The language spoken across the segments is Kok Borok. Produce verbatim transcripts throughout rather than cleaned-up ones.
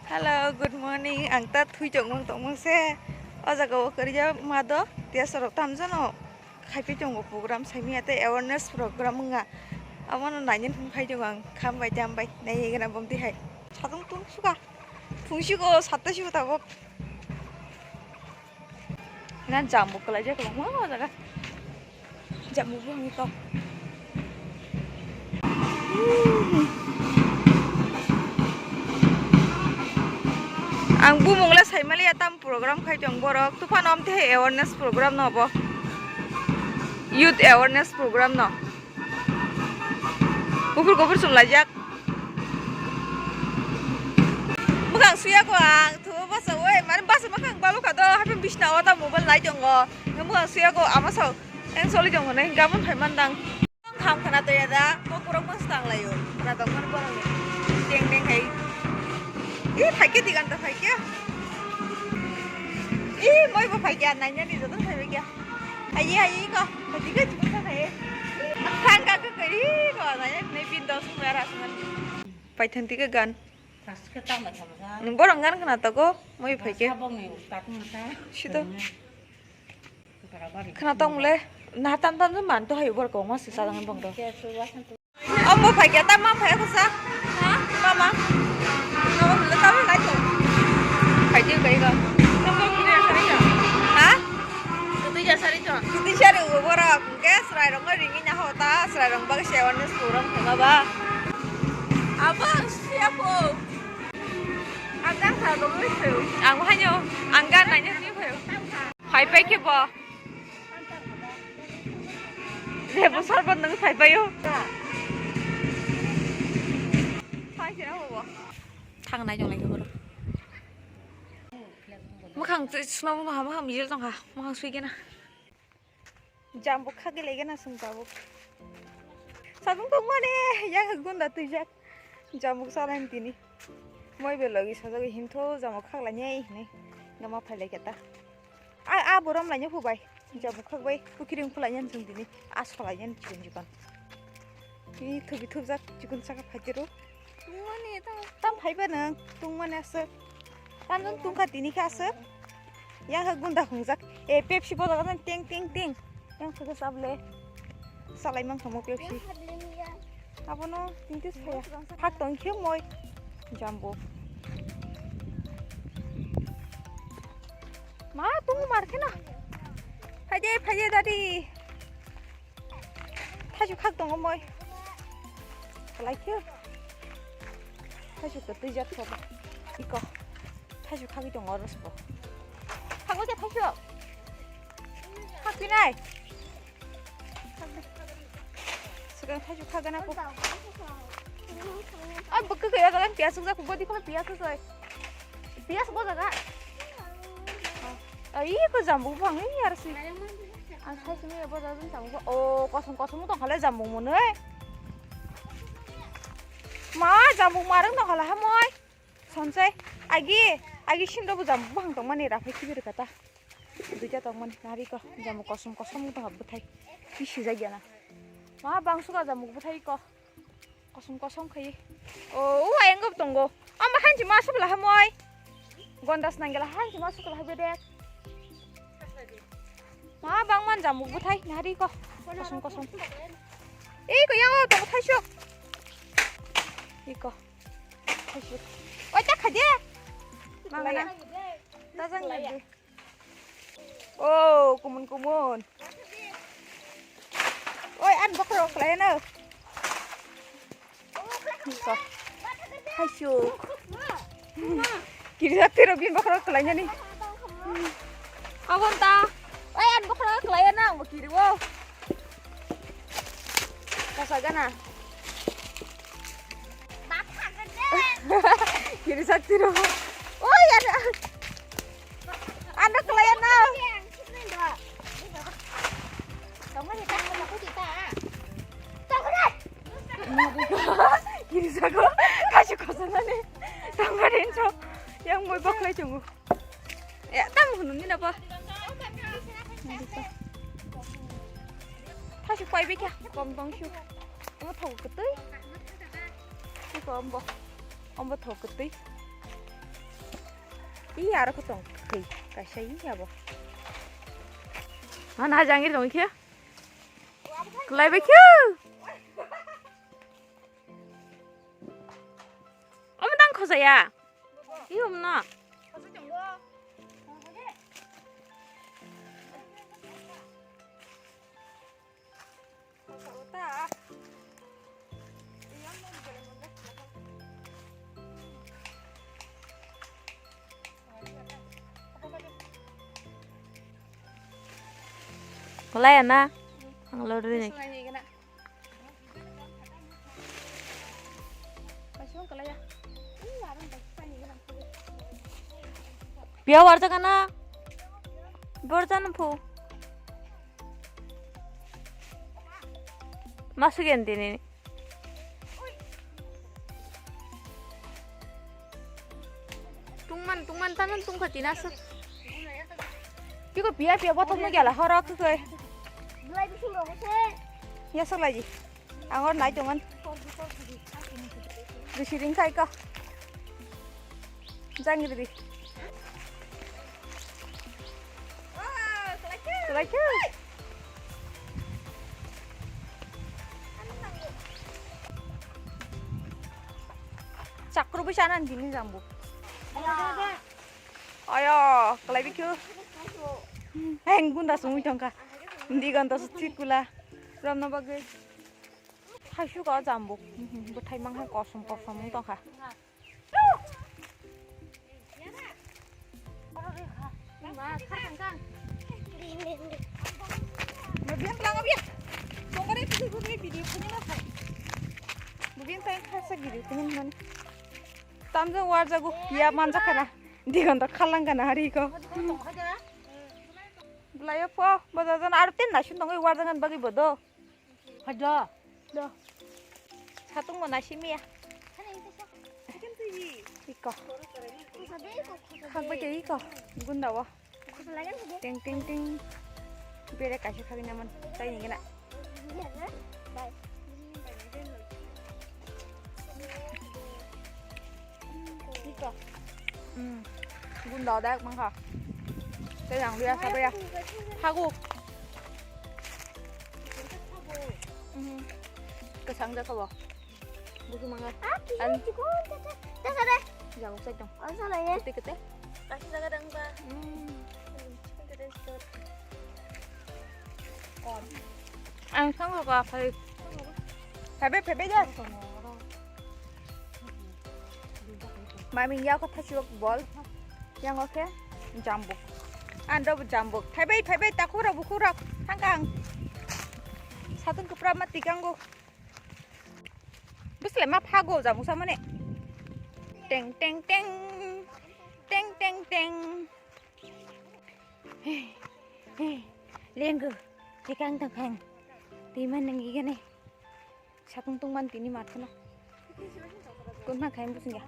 Hello, good morning. Ang ta thui tongmung tongmung se. O jaga o kwrwi ma do. Tiya sorok tamjano. Khaipi tongo program saimia tei awareness program wngya. Abono nainani phai tongo ang. Kham bai tam bai. Nai gana bom twi hai. Satung tung suka. Phung suko satta suko tabok. Na jambu kwlaijak kwbangma o jaga. Jambu bo wngwi kok. Ang bumung le saimaliya tam program khai tong borok. Tuphano amtwi hai awareness program no bo. Youth awareness program no. Kuphur kuphur chumlaijak. Mwkhang suya ko ang, thubo basa oi, mane basa mwkhang balo kha do, haphang bisna o ta mobile nai tongo. Mwkhang suya ko ama sao, eng soli tongo nai, gamon phai mandang. Kham khana to ya da, kok borok mas tang laio. Khana tong man borok ni. Teng teng hai. Ih, phaikya tigan ta phaikya. Ih, moi bo phaikya, nainani joto phaibai kya. Aye, aye, ko. Kati ka chukun sa khaye. Khang ka ka kari ko, nainani bin dos mera suman. Paithang tika gan. Borok gan khana to ko, moi phaikya. Sabong ni utat mata. Sito. Khna tong le, na tam tam man to hai bor ko ma se sa dang bong do. Om bo phai kya tam ma phai ko sa? Ha? Mama. No, le tam lai to. Phai je kai ga. Tam ma kuri sa ri ja. Ha? Kutui ja sari to. Kutui sari u bora ke srai rong ringi na hota, srai rong ba se awareness program khama ba. Abang siapo. Ang gan sa do. Ang hanyo, ang gan nanya ni phayo. Phai pai khe bo. Lebu sarbat nang phai pai o. Phai khe bo. Thang nai jong lai khe bo. Mwkhang snow no hama ham yel tong kha. Mwkhang sui khe na. Jambu khagwi lai khe na sung tabuk. Sabung tong mane yang gunda twijak. Jambu salai tini. Moi be logi sajagwi himtho jambu khaglainai hinwi. Gama phai lai khe ta. A, a borom laina phubai. Jamuk khak bai, pukiri wng khulai yan chwng tini. A solai yan chikon chikon. Ni thubi thubjak chikon saka phaitero. Tungmani tamo. Tam phaiba nang, tungmani aswk. Tam jong tungkha tini khe aswk. Yang ha gunda hungjak. E, Pepsi boda kan ting ting ting. Yang khe sable. Salai mang thamo Pepsi. Abono tinte saya. Hak tong khe moi. Jambo. Ma, tung mar khe na. Phaide, phaide, dadi. Thaisu khak tongo moi. Lai khe. Thaisu kwtwi jak kho. Iko. Thaisu khagwi tongo oro sbo. Khagwi khe thaisu. Khak pinai. Swkang thaisu khagana kok. Ai, bwkha kaya galang piyas sukjak, body kono piyas sukjak. Piyas bo jaga. Ai, ko jambu bang, ai, yar si. Ang thaisu ni bo jaga jambu. Oh, kosom kosom tong khala jambu mwnwi. Ma, jambu marang tong khala ha moi. Sonsai, agi, agi sindro bo jambu bang tong mani raphai kibir kata. Duita tongmani nari ko, jamuk kosom kosom wng tongkha bwthai. Bisi jagya na. Ma bangsuka jamuk bwthai ko. Kosom kosom khai. O, o ayang go tongo. Ama hanji ma subla hamoi. Gondas nanggela hanji ma subla habe dek. Ma bangman jamuk bwthai nari ko. Kosom kosom. Ei ko yang o tongo thaisuk. Iko. Thaisuk. Oi ta khadia. Mangana. Tajang lagi. Oh, kumun kumun. Oi, an bokhorok khlai no. Thaisuk. Kiri jati robin bokhorok khlai nani. Abon ta. Oi, an bokhorok khlai na ang bo kiri wo. Kasa gana. Kiri jati ro. Oi, an. Ano khlai na. Kiri jago, kaisa kosa nani. Tangma rinso. Yang moi boklai chungo. Ya, tamo hunu ni napa? Thasu pai bikha, kom tong su. Omo thok ketui. Iko ombo. Ombo thok ketui. Ih, aro khe tong. Hei, kaisa ih abo. Mana jangir tong khe. Kelai bai khe. Omo tang khojaya. Ih, omo no. Kelai ya na? Ang lo rini. Biya warja kana? Borja na phu. Masuk ya tini. Tungman, tungman, tanan tungkha tina aswk. Piko piya, piya, botol no gela, horo kukoi. Belai bising rok se. Ya sok laji. Angor nai tongan. Bisi ring khai ko. Jang ridi. Kelai khe. Chakru bisa nan bini jambu. Ayo, kelai bikhu. Heng gunda sungwi tongkha. Ndi ganda su thikula. Ramna bagwi. Thaisu ka jambuk. Bwthai mang hai kosom kosom wng tongkha. Bebeng lang bia. Tongkare tu tu video punya na khai. Bebeng kai khasa video punya mana. Tamjang warjago ya manjakha na. Digon to khalang kana hari ko. Belayo po bajajan artin nasun tongoi warjangan bagi bodo. Haja. Do. Satung mo nasi miya. Iko. Khakbai ke iko. Gunda wo. Ting ting ting. Bere kaisa khagwi naman. Tai ni gana. Iko. Hmm. Gunda dak mangkha. Tei yang liya sabai ya. Hagu. Hmm. Kesang jaka bo. Busu mangga. An. Jaguk sai tong. Kete kete. Kasi jaga dang ba. Hmm. Ang sang ko ka phai. Phai be phai be ja. Mami ya ko thasuk bol. Yang oke. Jambuk. Ando jambuk. Phai be phai be takhura bukhura. Thangkang. Satun kupra ma tikango. Bwsle ma phago jamusa mane. Teng teng teng. Teng teng teng. Hey, hey, lengo. Tikang tang khang. Timan nang igane. Satung tung man tini mat khana. Kun ma khaim busing ya.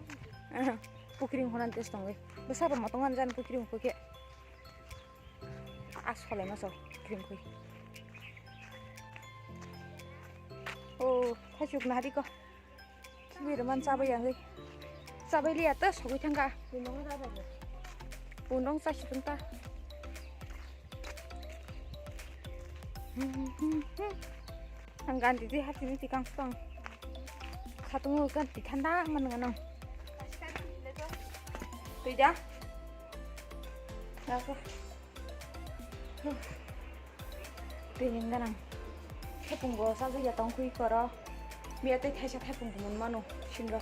Pukring honan tes tong we. Bwsa ro motongan jan pukring ko ke. As kholai ma so cream khui. Oh, thasuk nahari ko. Kibi roman chabai yang ri. Chabai liya to sogwi thangka. Punong chasi tungta. Ang ganti di hati ni tikang stong. Satung kan di thanda man nganong. Tuja. Aku. Twi neng ganang. Thaipungo sajak ya tong khui koro. Miya tei thaisa thaipungo mon mano sinro.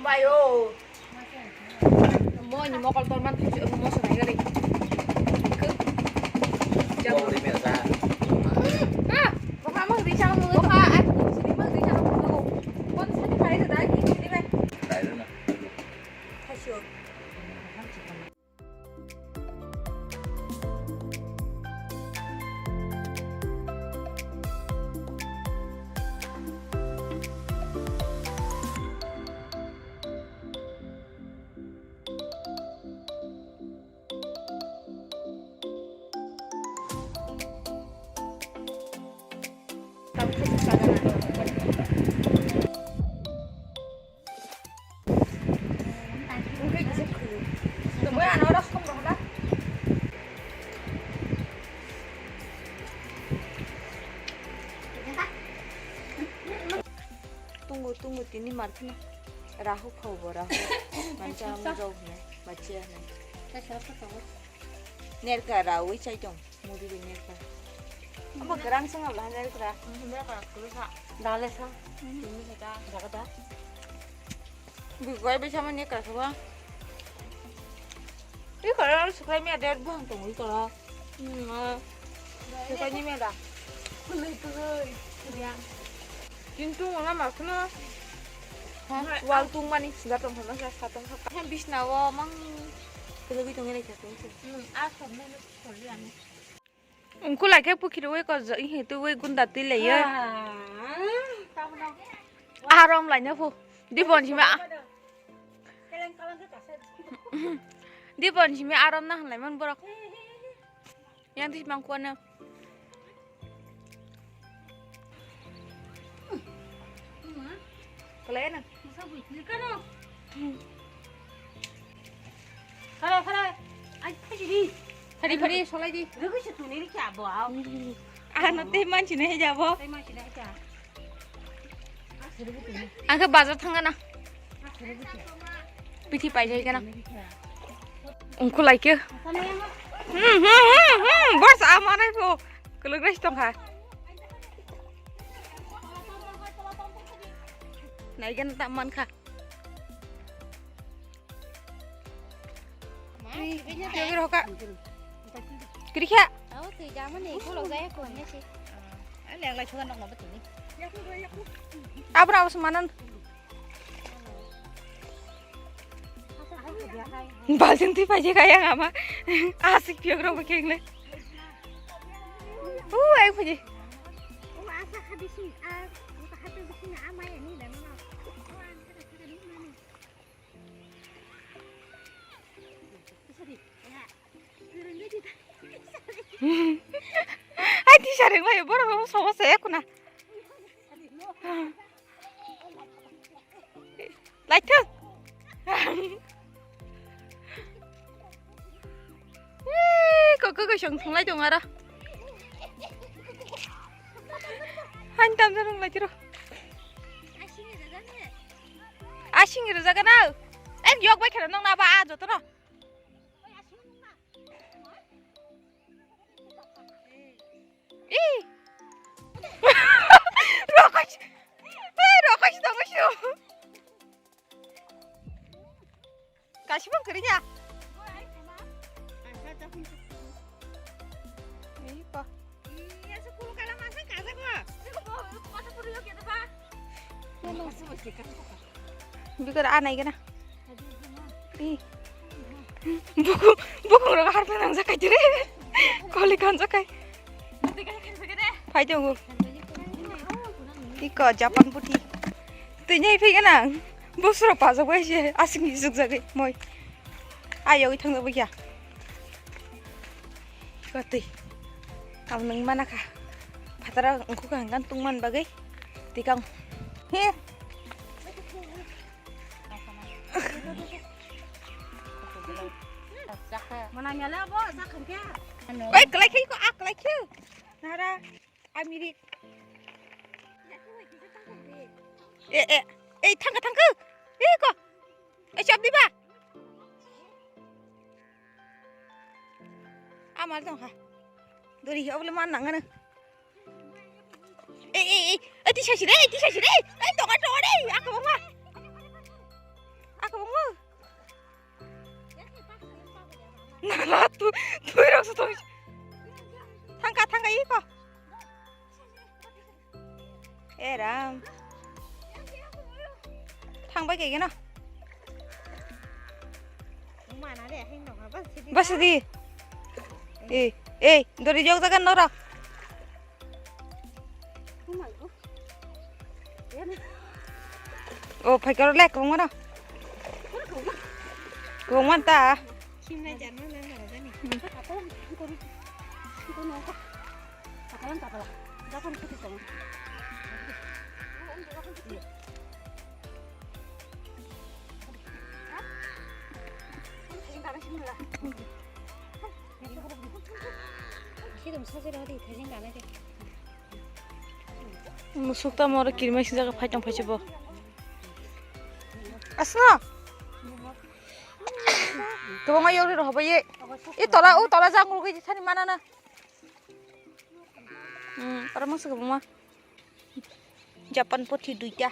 Bayo. Mo ni mokol tor man thai mo sa nai gari. Ke. Jabo. Ah, baka mo di chang mo. Baka at sini mo di chang mo. Kon sa ni kai da ki sini be. Thai sio. Rahu khao bo, rahu. Mancha amung rok hwnwi, machia hwnwi. Nerka raui chai tong, muri ri nerka. Amo kerang song abla nerka. Dale sa. Jaga da. Bui goi bai sama nerka sa ba. Ui kora suklai mi ada buang tong ui kora. Hmm, ah. Suklai ni mi ada. Kulai kulai. Kintu mana makhno. Wal tung mani suga tong thono sa sa tong sa. Bisna o mang. Kulai bi tong ni sa tong. Hmm, a sa na. Ungkula khe pukhiri ui ko, ihe tu ui gunda twi laiyo. Arom laina phu. Dibon sima. Dibon simi arom na hwnlai man borok. Yang twi mang kuana. Kalai na. Khara, khara. Ai, phai di. Phari, phari, solai di. Rwgwi se tuni ri kya bo, au. Ah, no, tei manchi ne jabo. Tei manchi ne kya. Ang khe bazar thang gana. Bithi paijai gana. Ungkhu lai khe. Hmm, hmm, hmm, hmm. Bors a manai pho. Kwlwk rai tong kha. Nai gana ta man kha. Ui, yogir hoka. Kiri kha. Au, twi jamani, khulok jaya ko ne si. Ah, leng lai sugan nok no batini. Abra aus manan. Balting twi paji kaya ama. Asik piok rok bakeng le. U, ai paji. Ai, tisa reng lai, borok rok sobo se kuna. Lai thung. Ih, kok kok song thung lai tong aro. Han tam rung lai tiro. Asing rijak na. Ek yok bai khana nong na ba a joto no. Ih. Rokoch. Eh, rokoch tong sio. Kasibang kerinya. Ih, pa. Bikar anai gana. Ih. Buku, buku rok harpe nang jakai dire. Koli kan jakai. Phai tongo. Iko Japan puthi. Tini phai gana. Bosro pajak bai se asing ni jug jagwi moi. Ayo i thang jagwi ya. Kotwi. Ang nung mana kha. Phatara ungkhu kha hwnkan tungman bagwi. Tikang. He. Mana nyala bo, sa khangkya. Oi, kalai khai ko, a kalai khai. Nara, amiri. E, e, e, thangka, thangka. E, ko. E, chop diba. Amal tong ha. Dori hi obole man nangana. Ei, ei, ei, ei, tisa sire, ei, tisa sire, ei, ei, tonga, tonga, ei, aka bangma. Aka bangma. Nala tu, tu rok su tong. Thangka, thangka, iko. Eh, Ram. Thang bai kegeno. Bas di. Eh, eh, dori jok jagan nora. Oh, phai karo lek kong mano. Kong man ta. Musuk tamo oro kirima sijak phai tong phai se bo. Kwbangma yogri rw hobo ye. I tola, o tola jang rwgwi thani mana na. Hmm, oro masa kwbangma. Japan pothi duita.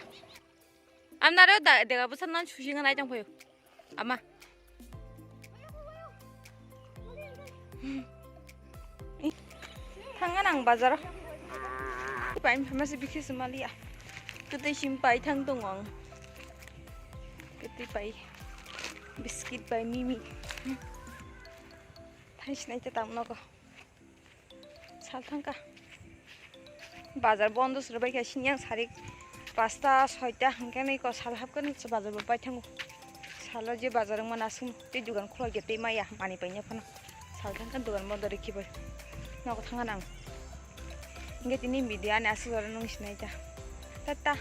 Amnaro da, dega bwsa nan susi nganai tong phaio. Ama. Thangna nang bazar. Pai masa bikhi sumaliya. Kwtwi sim pai thang tong ang. Kwtwi pai. Biscuit pai mimi. Thai sinai ta tam nogo. Sal thangkha. Bazar bondo suru bai kha sini ang sari pasta soita hingke nai ko sal hapkha ni bazar bo pai thango. Salo je bazar wngma nasing tei dugan khulai khe tei maya mani paina phano. Sal thangkha dugan bondo rikhi bai. Nogo thangkha nang. Hingke tini media ni aswk oro nung sinai ta. Tata.